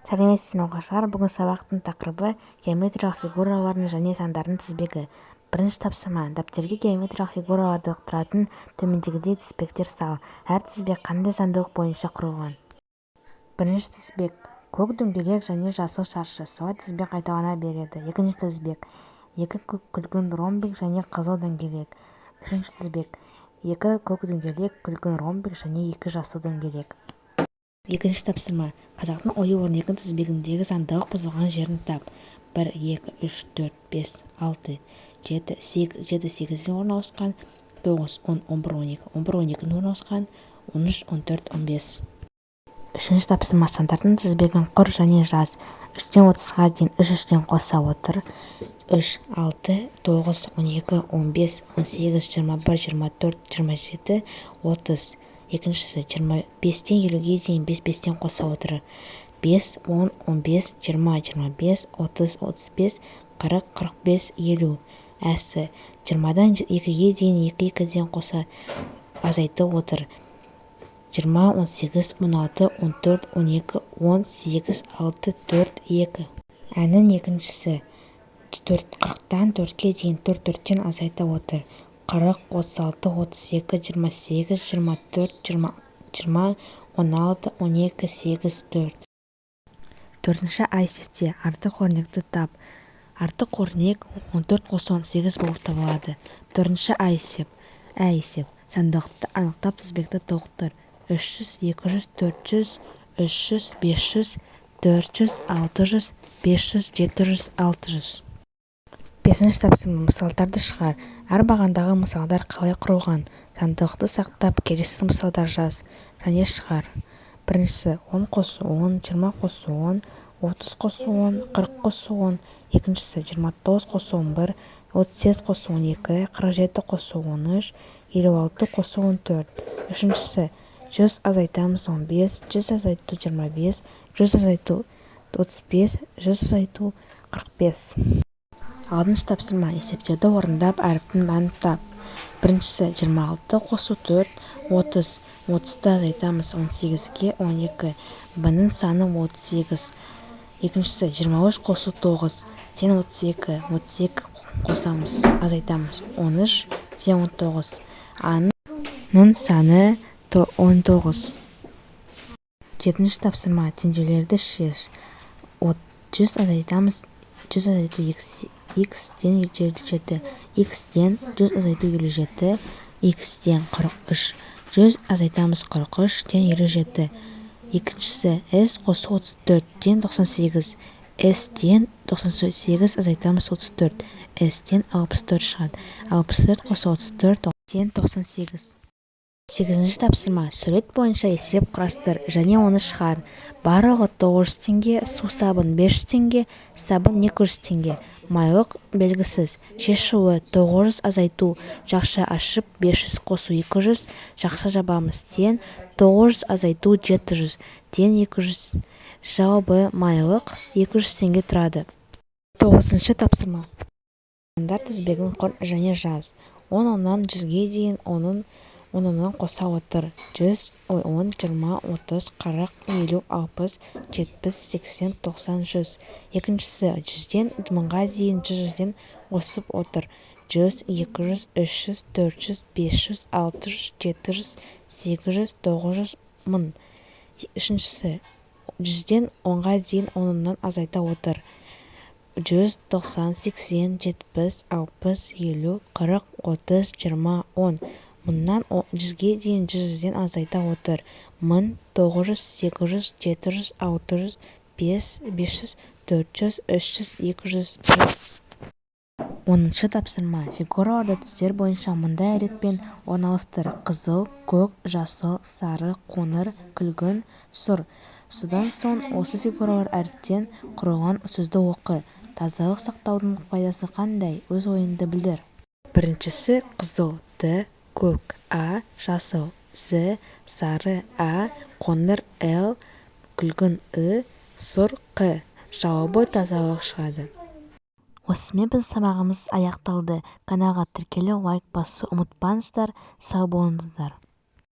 Сәлеметсіздер ме, оқушылар! Бүгін сабақтың тақырыбы: геометриялық фигуралардың және сандардың тізбегі. Бірінші тапсырма. Дәптерге геометриялық фигураларды тұратын төмендегідей тізбектер сал. Әр тізбек қандай заңдылық бойынша құрылған? Бірінші тізбек: көк дөңгелек және жасыл шаршы. Солай тізбек қайталана береді. Екінші тізбек: екі көк, күлгін ромбик және қызыл дөңгелек. Үшінші тізбек: екі көк дөңгелек, күлгін ромбик және екі жасыл дөңгелек. Екінші тапсырма. Қазақтың ою-өрнегінің тізбегіндегі заңдылық бұзылған жерін тап. Бір, екі, үш, төрт, бес, алты, жеті, сегіз. Жеті сегіздің орналасқан. Тоғыз, 10, 11, 12. 11 12-нің орналасқан. 13, 14, 15. Үшінші тапсырма. Сандардың тізбегін құр және жаз. 3-тен 30-ға дейін үш үштен қоса отыр. Үш, алты, тоғыз, 12, 15, 18, 21, 24, 27, 30. Екіншісі: 25-тен 50-ге дейін бес бестен қоса отыр. Бес, 10, 15, 20, 25, 30, 35, 40, 45, 50. Әсі 20-дан 2-ге дейін екі екіден қоса азайтып отыр. 20, 18, 16, 14, 12, 10, сегіз, алты, төрт, екі. Әнің екіншісі: 40-тан 4-ке дейін төрт төрттен азайта отыр. 40, 36, 32, 28, 24, 20, 16, 12, сегіз, төрт. Төртінші а есепте артық өрнекті тап. Артық өрнек 14 қосу 18 болып табылады. Төртінші а есеп. Ә есеп. Заңдылықты анықтап, тізбекті толықтыр. 300, 200, 400, 300, 500, 400, 600, 500, 700, 600. Бесінші тапсырма. Мысалдарды шығар. Әр бағандағы мысалдар қалай құрылған? Заңдылықты сақтап, келесі мысалдар жаз және шығар. Біріншісі: 10 қосу 10, 20 қосу 10, 30 қосу 10, 40 қосу 10. Екіншісі: 29 қосу 11, 38 қосу 12, 47 қосу 13, 56 қосу 14. Үшіншісі: 100 азайтамыз 15, 100 азайту 25, 100 азайту 35, 100 азайту 45. Алтыншы тапсырма. Есептерді орындап, әріптің мәнін тап. Біріншісі: 26 қосу 4, 30. 30-ды азайтамыз 18-ге, 12. Б-ның саны 38. Екіншісі: 23 қосу 9 тең 32. 32 қосамыз, азайтамыз 13 тең 19. А-ның саны 19. Жетінші тапсырма. Теңдеулерді шеш. 100 азайтамыз 100 азайту х тең 57, х тең 100 азайту 57, х тең 43. 100 азайтамыз 43 тең 57. Екіншісі: с қосу 34 тең 98, с тең 98 азайтамыз 34, с тең 64 шығады. 64 қосу 34 тең 98. Сегізінші тапсырма. Сурет бойынша есеп құрастыр және оны шығар. Барлығы 900 теңге, сусабын 500 теңге, сабын 200 теңге, майлық белгісіз. Шешуі: 900 азайту, жақша ашып, 500 қосу 200, жақша жабамыз, тең 900 азайту 700 тең 200. Жауабы: майлық 200 теңге тұрады. Тоғызыншы тапсырма. Сандар тізбегін құр және жаз. 10 оннан 100-ге дейін онын онынан қоса отыр. 100, 10, 20, 30, 40, 50, 60, 70, 80, 90, 100. Екіншісі: 100-ден 1000-ға дейін жүз жүзден қосып отыр. 100, 200, 300, 400, 500, 600, 700, 800, 900, 1000. Үшіншісі: 100-ден 10-ға дейін онынан азайта отыр. 100, 90, 80, 70, 60, 50, 40, 30, 20, 10. 1000-нан 100-ге дейін жүз жүзден азайта отыр. 1000, 900, 800, 700, 600, 500, 400, 300, 200, 100. 10-шы тапсырма. Фигураларды түстер бойынша мынадай ретпен орналастыр: қызыл, көк, жасыл, сары, қоңыр, күлгін, сұр. Содан соң осы фигуралар әріптен құрылған сөзді оқы. Тазалық сақтаудың пайдасы қандай? Өз ойыңды білдір. Біріншісі: қызыл – Т, көк – А, жасыл – З, сары – А, қоңыр – Л, күлгін – Ы, сұр – Қ. Жауабы: тазалық шығады. Осымен біздің сабағымыз аяқталды. Каналға тіркелу, лайк басу ұмытпаңыздар. Сау болыңыздар.